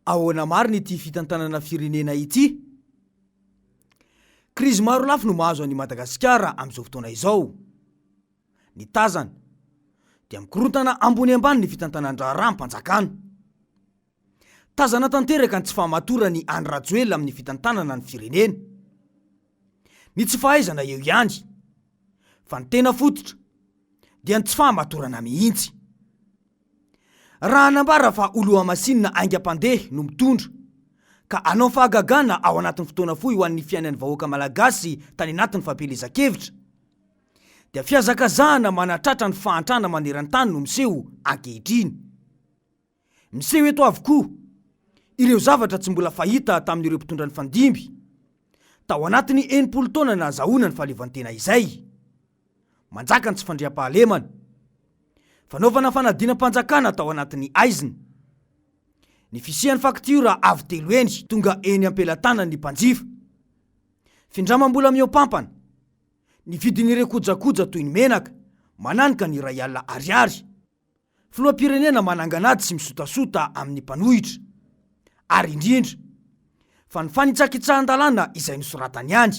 Ahoana marina ity fitantanana firenena ity? Krizy maro lafy no mahazo an'i Madagasikara amin'izao fotoana izao. Ny tazana dia mikorontana ambony ambany ny fitantanan-draharaham-panjakana. Tazana tanteraka ny tsy fahamatoran'i Andry Rajoelina amin'ny fitantanana ny firenena. Ny tsy fahaizana eo ihany, fa ny tena fototra dia ny tsy fahamatorana mihitsy. Raha nambara fa olo-hamasinina haingam-pandeha no mitondra, ka hanao fahagagana ao anatin'ny fotoana fohy ho an'ny fiainan'ny vahoaka malagasy tany anatin'ny fampielezan-kevitra, dia fihazakazahana manatratra ny fahantrana maneran-tany no miseho ankehitriny. Miseho eto avokoa ireo zavatra tsy mbola fahita tamin'ireo mpitondra nifandimby tao anatin'ny 60 taona nahazahoana ny fahaleovantena izay. Manjaka ny tsy fandriampahalemana. Fanaovana fanadinam-panjakana tao anatin'ny haizina. Ny fisian'ny faktiora avo telo heny tonga eny am-pelatanan'ny mpanjifa. Findramam-bola mihoampampana. Ny vidin'ireo kojakoja toy ny menaka, mananika ny 1000 ariary. Filoham-pirenena manangan'ady sy misotasota amin'ny mpanohitra. Ary indrindra fa ny fanitsakitsahan-dalàna izay nosoratany ihany.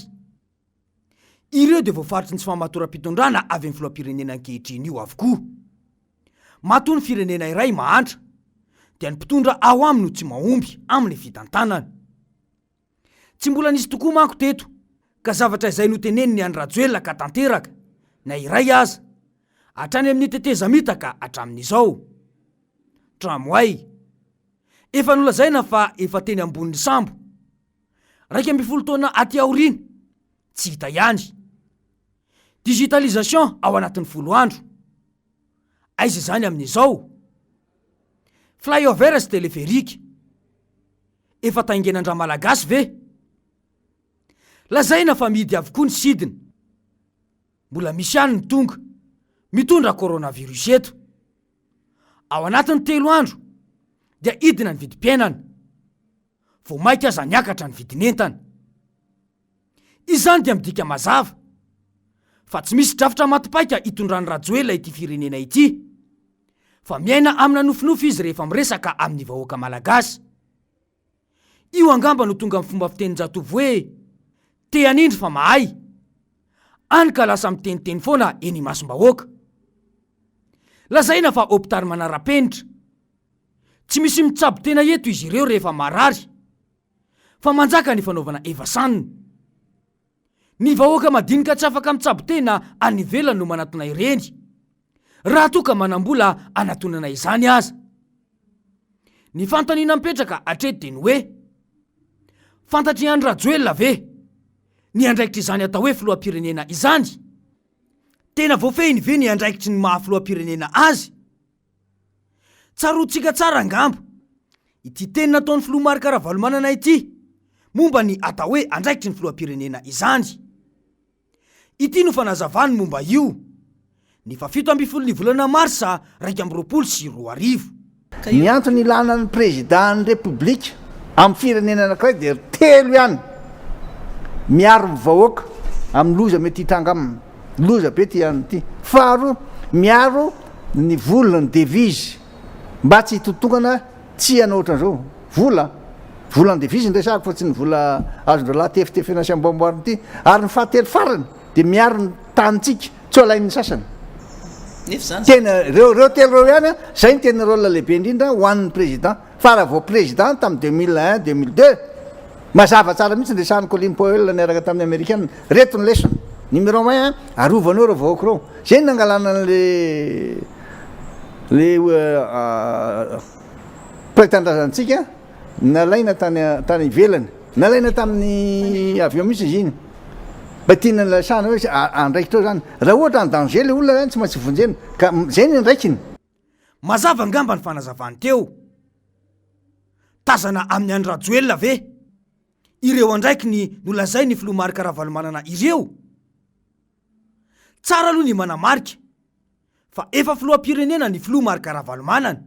Ireo dia voafaritry ny tsy fahamatoram-pitondrana avy amin'ny filoham-pirenena ankehitriny io avokoa. Matoa ny firenena iray mahantra dia ny mpitondra ao aminy no tsy mahomby amin'ny fitantanana. Tsy mbola nisy tokoa manko teto ka zavatra izay notenenin'i Andry Rajoelina ka tanteraka, na iray aza, hatrany amin'ny tetezamita ka hatramin'izao. Tramway. Efa nolazaina fa efa teny ambonin'ny sambo. 11 taona aty aoriana, tsy hita ihany. Digitalisation ao anatin'ny folo andro. Aiza izany amin'izao? Flyover sy téléphérique. Efa taingenan-dRamalagasy ve? Lazaina fa mihidy avokoa ny sidina. Mbola misy ihany ny tonga, mitondra coronavirus eto. Ao anatin'ny telo andro dia hidina ny vidim-piainana. Vao mainka aza niakatra ny vidin'entana. Izany dia midika mazava fa tsy misy drafitra maty paika hitondran'i Rajoelina ity firenena ity, fa miaina amina nofinofy izy rehefa miresaka amin'ny vahoaka malagasy. Io angamba no tonga amin'ny fomba fitenin-jatovo hoe te hanindry fa mahay, any ka lasa miteniteny foana eny imasom-bahoaka. Lazaina fa hopitaly manara-penitra. Tsy misy mitsabo tena eto izy ireo rehefa marary. Fa manjaka ny fanaovana evasan. Ny vahoaka madinika tsy afaka mitsabo tena any ivelany no manatona ireny, raha toa ka manam-bola hanatonana izany aza. Ny fanontaniana mipetraka hatreto dia ny hoe, fantatr'i Andry Rajoelina ve ny andraikitr'izany atao hoe filoham-pirenena izany? Tena voafehiny ve ny andraikitry ny maha filoham-pirenena azy? Tsaroantsika tsara angamba ity teny nataon'ny filoha Marc Ravalomanana ity momba ny atao hoe andraikitry ny filoham-pirenena izany. Ity no fanazavany momba io, ny fahafito ambin'ny folon'ny volana marsa 2021. Ny antony ilana ny Prezida-n'ny Repoblika amin'ny firenena anankiray dia telo ihany, miaro ny vahoaka amin'ny loza mety hitranga aminy, loza be ity andro ity, faharoa miaro ny vola, ny devise mba tsy hitotongana tsy hanao ohatran'izao, vola, vola en devise no resahako fa tsy ny vola azon-drahalahy tefitefena sy amboamboarina ity, ary ny fahatelo farany dia miaro ny tanintsika tsy ho alain'ny sasany. Nefa izany Tena ireo ireo telo ireo ihany an, zay no tena rôle lehibe indrindra ho an'ny président. Fa raha vao président tamin'ny 2001, 2002, mazava tsara mihitsy ny resahan'i Colin Powell niaraka tamin'ny Amerikana. Reto ny lesona. Numéro un, arovanao ireo vahoaka ireo. Zay no nangalana an'le le mpiray tanindrazantsika nalaina tany tany ivelany. Nalaina tamin'ny avion mihitsy izy iny. Mba tiana nilasana hoe andraikitra eo zany. Raha ohatra en danger le olona zany tsy maintsy vonjena. Ka zay ny andraikiny. Mazava angamba ny fanazavany teo. Tazana amin'i Andry Rajoelina ve ireo andraikiny nolazain'ny filoha Marc Ravalomanana ireo? Tsara aloha ny manamarika fa efa filoham-pirenena ny filoha Marc Ravalomanana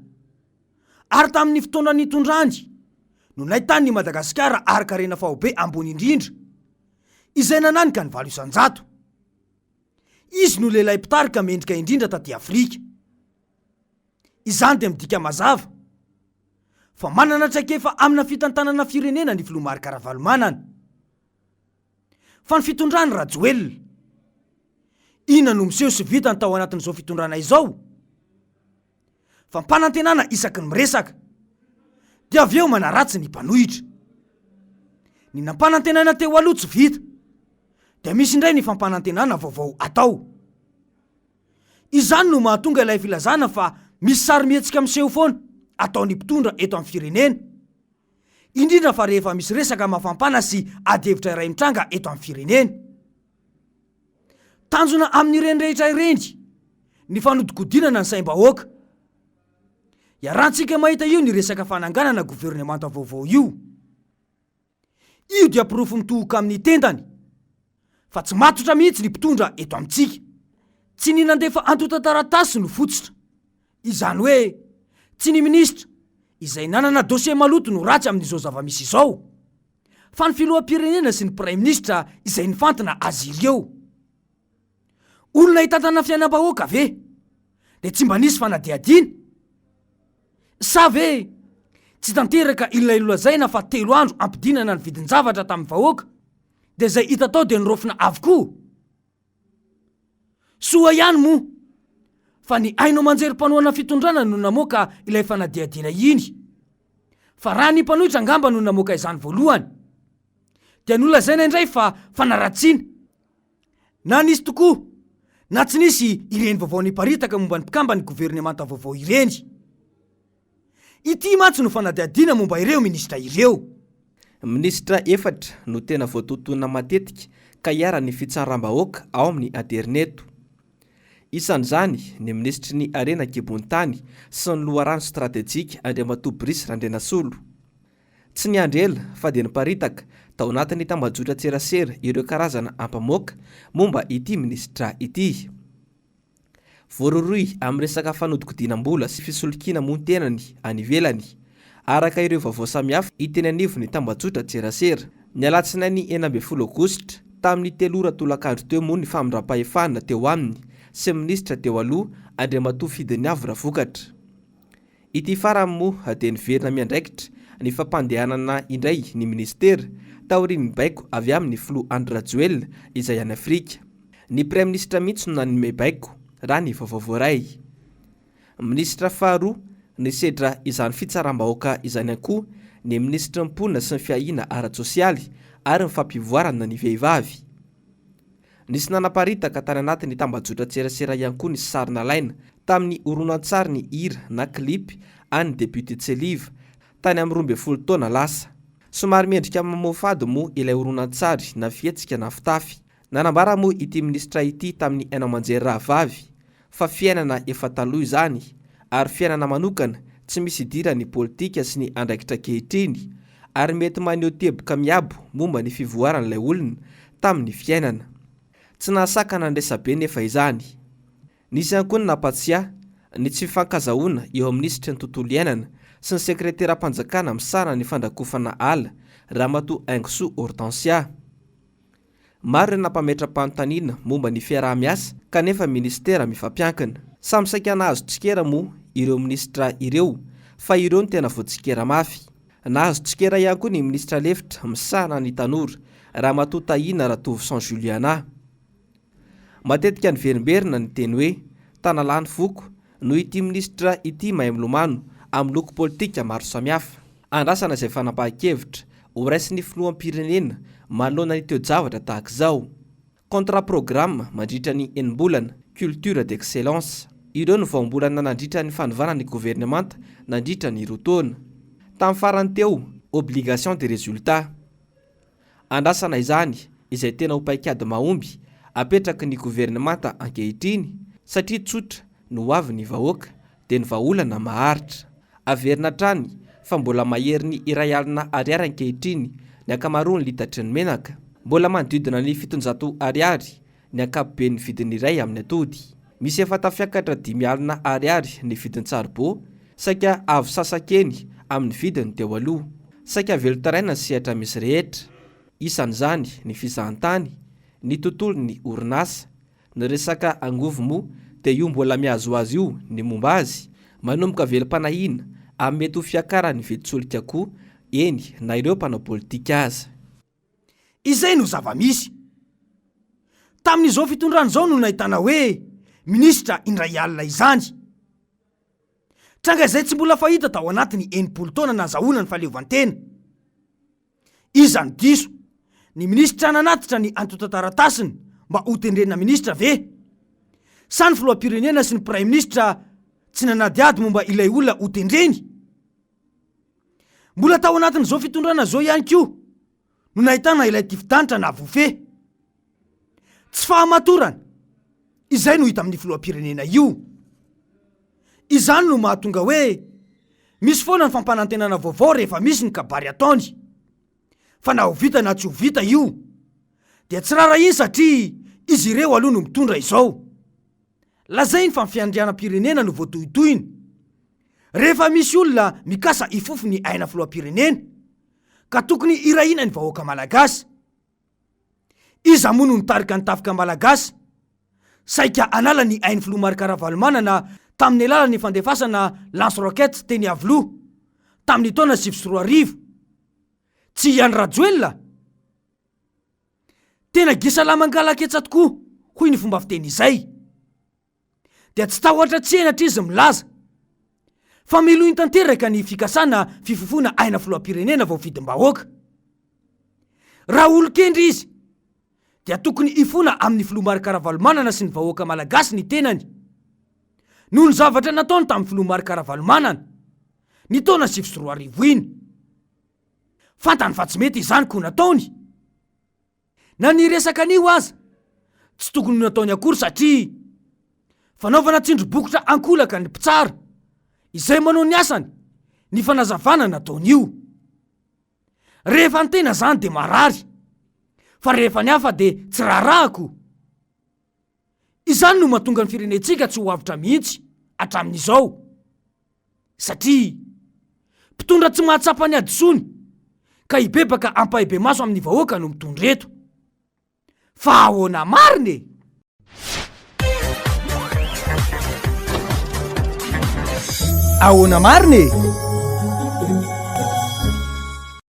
ary tamin'ny fotoana nitondrany no nahitany ny Madagasikara harin-karena faobe ambony indrindra izay nananika ny 8%. Izy no lehilahy mpitarika mendrika indrindra taty Afrika. Izany dia midika mazava. Fa manana traikefa amina fitantanana firenena ny filoha Marc Ravalomanana. Fa ny fitondrany Rajoelina. Inona no miseho sy vitany tao anatin'izao fitondrana izao? Fampanantenana isaky ny miresaka. Dia avy eo manaratsy ny mpanohitra. Ny nampanantenaina teo aloha tsy vita. Dia misy indray ny fampanantenana vaovao atao. Izany no mahatonga ilay filazana fa misy sarimihetsika miseho foana ataon'ny mpitondra eto amin'ny firenena. Indrindra fa rehefa misy resaka mafampana sy adihevitra iray mitranga eto amin'ny firenena. Tanjona amin'ireny rehetra ireny ny fanodikodinana ny saim-bahoaka. Iarahantsika mahita io ny resaka fananganana governemanta vaovao io. Io dia porofo mitohoka amin'ny tendany fa tsy matotra mihitsy ny mpitondra eto amintsika. Tsy ny nandefa antontan-taratasy no fotsitra. Izany hoe tsy ny minisitra izay nanana dossier maloto no ratsy amin'izao zava-misy izao fa ny filoham-pirenena sy ny praiminisitra izay nifantina azy ireo. Olona hitantana fiainam-bahoaka ve dia tsy mba nisy fanadihadiana? Sa ve tsy tanteraka ilay nolazaina fa telo andro hampidinana ny vidin-javatra tamin'ny vahoaka dia izay hita tao dia noraofina avokoa? Soa ihany moa fa ny haino aman-jery mpanohana fitondrana no namoaka ilay fanadihadiana iny fa raha ny mpanohitra angamba no namoaka izany voalohany dia nolazaina indray fa fanaratsiana Na nisy tokoa na tsy nisy ireny vaovao niparitaka momba ny mpikamban'ny governemanta vaovao ireny. Ity mantsy no fanadihadiana momba ireo minisitra ireo. Minisitra efatra no tena voatotonona matetika ka iharan'ny fitsaram-bahoaka ao amin'ny aterineto. Isan'izany ny minisitry ny Harena an-kibon'ny tany sy ny loharano stratejika Andriamatoa Brice Randrianasolo. Tsy niandry ela fa dia niparitaka tao anatin'ny tambajotran-tserasera ireo karazana ampamoaka momba ity minisitra ity. Voarohirohy amin'ny resaka fanodikodinam-bola sy fisolokiana moa ny tenany any ivelany, araka ireo vaovao samihafa hita eny anivon'ny tambajotran-tserasera. Ny alatsinainy 16 aogositra, tamin'ny telo ora tolakandro teo moa ny famindram-pahefana teo aminy sy ny minisitra teo aloha, Andriamatoa Fidiniavo Ravokatra. Ity farany moa dia niverina miandraikitra ny fampandehanana indray ny minisitera taorian'ny baiko avy amin'ny filoha Andry Rajoelina izay any Afrika. Ny praiminisitra mihitsy no nanome baiko, raha ny vaovao voaray. Minisitra faharoa nisedra izany fitsaram-bahoaka izany ihany koa ny minisitry ny mponina sy ny fiahiana ara-tsosialy ary ny fampivoarana ny vehivavy. Nisy nanaparitaka tany anatin'ny tambajotran-tserasera ihany koa ny sary nalaina tamin'ny horonantsary ny hira na clip an'ny depiote Tseliva tany amin'ny 12 taona lasa. Somary miendrika mamoafady moa ilay horonantsary na fihetsika na fitafy. Nanambara moa ity minisitra ity tamin'ny haino aman-jery rahavavy fa fiainana efa taloha izany ary fiainana manokana tsy misy idiran'ny politika sy ny andraikitra ankehitriny ary mety maneho teboka miabo momba ny fivoaran'ilay olona tamin'ny fiainana. Tsy nahasakana ny resabe nefa izany. Nisy ihany koa ny nampatsiahy ny tsy fifankazahoana eo amin'ny minisitry ny tontolo iainana sy ny sekreteram-panjakana misahana ny fandrakofana ala, Ramatoa Haingosoa Hortensia. Maro ireo nampametra-panontaniana momba ny fiaraha-miasa kanefa minisitera mifampiankina. Samy saika nahazo tsikera moa ireo minisitra ireo fa ireo no tena voatsikera mafy. Nahazo tsikera ihany koa ny minisitra lefitra misahana ny tanora, Ramatoa Tahina Ratovoson Juliana. Matetika niverimberina ny teny hoe Tanalahy ny foko noho ity minisitra ity mahay milomano amin'ny loko politika maro samihafa. Andrasana izay fanapahan-kevitra horaisin'ny filoham-pirenena manoloana ny toe-javatra tahaka izao. Contrat programme mandritra ny enim-bolana, culture d'excellence. Ireo no voambolana nandritra ny fanovana ny governemanta nandritra ny roa taona. Tamin'ny farany teo, obligation de résultat. Andrasana izany izay tena ho paikady mahomby apetraky ny governemanta ankehitriny satria tsotra ny ho avin'ny vahoaka dia ny vahaolana maharitra. Averina hatrany fa mbola maherin'ny 1 alina ariary ankehitriny ny ankamaroan'ny litatry ny menaka. Mbola manodidina ny 700 ariary ny ankapoben'ny vidin'ny iray amin'ny atody. Misy efa tafiakatra 5 alina ariary ny vidin-tsaribô, saika avo sasakeny amin'ny vidiny teo aloha. Saika velon-taraina ny sehatra misy rehetra. Isan'izany ny fizahantany, ny tontolon'ny orinasa. Ny resaka angovo moa dia io mbola mihazohazo io ny momba azy, manomboka velom-panahiana amin'ny mety ho fiakaran'ny vidin-tsolika koa, eny na ireo mpanao politika aza. Izay no zava-misy. Tamin'izao fitondrana izao no nahitana hoe minisitra indray alina izany. Tranga izay tsy mbola fahita tao anatin'ny 60 taona nazahoana ny fahaleovantena. Iza no diso? Ny minisitra nanatitra ny antontan-taratasiny mba hotendrena minisitra ve? Sa ny filoham-pirenena sy ny praiminisitra tsy nanadihady momba ilay olona hotendreny? Mbola tao anatin'izao fitondrana izao ihany koa no nahitana ilay tifi-danitra nahavoafehy. Tsy fahamatorana, izay no hita amin'ny filoham-pirenena io. Izany no mahatonga hoe misy foana ny fampanantenana vaovao rehefa misy ny kabary ataony. Fa na ho vita na tsy ho vita io dia tsy rarahiny satria izy ireo aloha no mitondra izao. Lazainy fa ny fiandrianam-pirenena no voatohitohina. Rehefa misy olona mikasa hifofo ny aina filoham-pirenena ka tokony hirahina ny vahoaka malagasy. Iza moa no nitarika ny tafika malagasy saika hanala ny ain'ny filoha Marc Ravalomanana tamin'ny alalan'ny fandefasana lance roquettes teny Iavoloha tamin'ny taona 2009? Tsy i Andry Rajoelina? Tena gisalahy mangala-ketsa tokoa hoy ny fomba fiteny izay. Dia tsy tahotra tsy henatra izy milaza fa melohiny tanteraka ny fikasana fifofoana aina filoham-pirenena voafidim-bahoaka. Raha olon-kendry izy dia tokony hifona amin'ny filoha Marc Ravalomanana sy ny vahoaka malagasy ny tenany noho ny zavatra nataony tamin'ny filoha Marc Ravalomanana ny taona 2009 iny. Fantany fa tsy mety izany koa nataony. Na ny resaka an'io aza tsy tokony ho nataony akory satria fanaovana tsindry bokotra ankolaka ny mpitsara izay manao ny asany ny fanazavana nataony io. Rehefa ny tena zany de marary fa rehefa ny hafa de tsy raharahako. Izany no mahatonga ny firenentsika tsy ho avotra mihitsy hatramin'izao satria mpitondra tsy mahatsapa ny hadisoany ka hibebaka ampahibemaso amin'ny vahoaka no mitondra eto. Fa ahoana marina e? Ahoana marina e?